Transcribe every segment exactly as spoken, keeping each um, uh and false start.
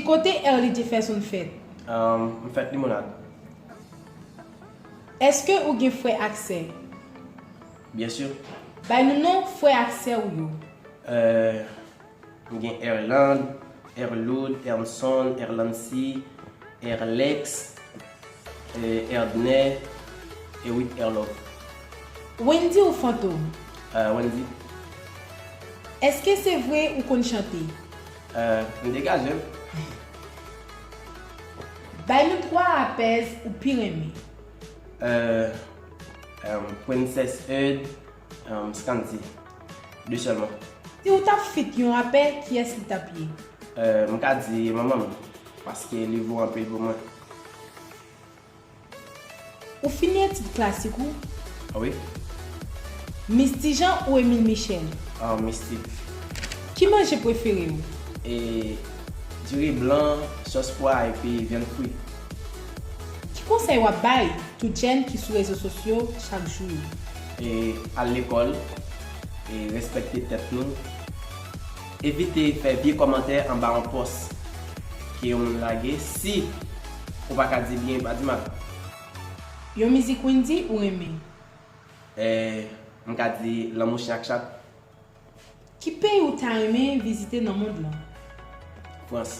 Kote Erly Jefferson fèt? Um, m fèt Limonad. Èske ou gen frè ak sè? Byen si. Bay nou non frè ak sè ou yo. Uh, m gen Erland, Erloud, Ernson, Erlancy, Erlex, eh, Erdner, Eric, Erlove. Wendy ou Fantom? Uh, Wendy. Èske se vre ou konn chante? Uh, m degaje m. Bay nou twa rapèz ou pi renmen. Uh, um, Princess Eud, um, Scandy. De sèlman. Si ou t ap feat yon rapè, kiyès li t ap ye? Uh, m ka di manman m, paske li vo anpil pou mwen. Ou fini etid klasik ou? Wi. Misty Jean ou Emile Michel? Ah, Misty. Ki manje prefere ou? E diri blan, sòs pwa epi vyann fri. Ki konsèy w ap bay tout jèn ki sou rezo sosyo chak jou yo? E al lekòl, e respekte tèt nou. Evite fè vye kòmantè anba yon pòs ke yon moun lage. Si ou pa ka di byen, pa di mal. Yon mizik Wendy ou renmen? Eh, m ka di Lanmou Chen ak Chat. Ki peyi ou ta renmen vizite nan mond lan? Frans.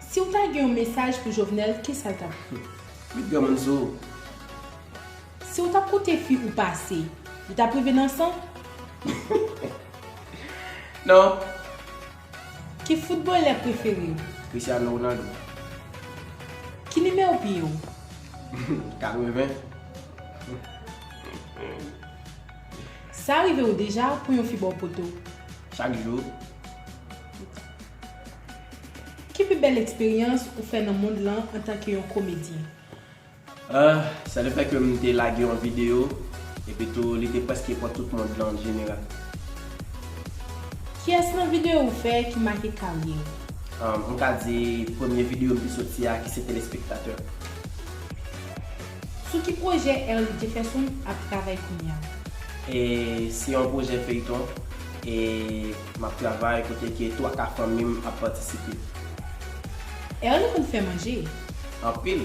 Si w ta gen yon mesaj pou Jovenel, kisa l t ap ye? Met granmoun sou ou. Si w t ap koute fi ou pase, li t ap rive nan san? Non. Ki foutbolè prefere w? Cristiano Ronaldo. Ki nimewo pye w? Katreven. Sa rive w deja pou yon fi ba w poto? Chak jou. Ki pi bèl eksperyans ou fè nan mond lan antanke yon komedyen? Ah, se lefèt ke m te lage yon videyo, epi tou li te prèske pran tout mond lan an jeneral. Kiyès nan videyo ou fè ki make karyè w? Ah, m ka di premye videyo m te soti a ki se Telespektatè. Sou ki pwojè Erly Jefferson ap travay kounye a? E se yon pwojè feyton, e m ap travay kote ke twa ka fanmi m ap patisipe. Erly konn fè manje? Anpil.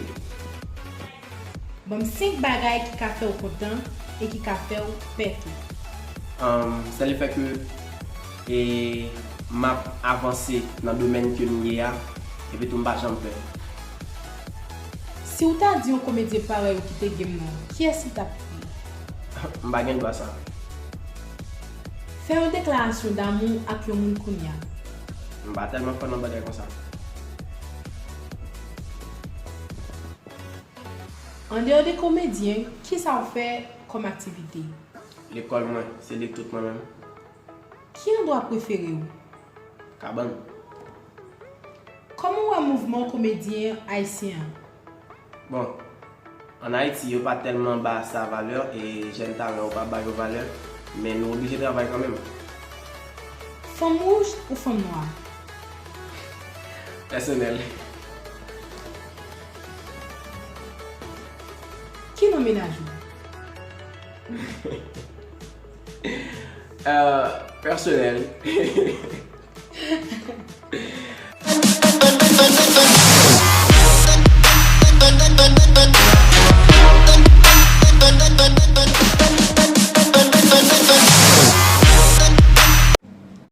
Ban m senk bagay ki ka fè w kontan e ki ka fè w pè tou. Um, se lefèt ke e m ap avanse nan domèn ke m ye a, epi tou m pa janm pè. Si w ta di yon komedyen parèy ou kite game nan, kiyès li t ap ye? M pa gen dwa sa. Fè yon deklarasyon damou ak yon moun kounye a. M pa tèlman fò nan bagay konsa. Andeyò de komedyen, kisa w fè kòm aktivite? Lekòl mwen, se li tout mwen menm. Ki andwa prefere w? Kabann. Kòman w wè mouvman komedyen ayisyen an? Bon, ann Ayiti, yo pa tèlman ba sa valè, e jèn talan yo pa ba yo valè, men nou oblije travay kanmenm. Fanm wouj ou fanm nwa? Pèsonèl. Ki non mennaj ou? Euh, pèsonèl.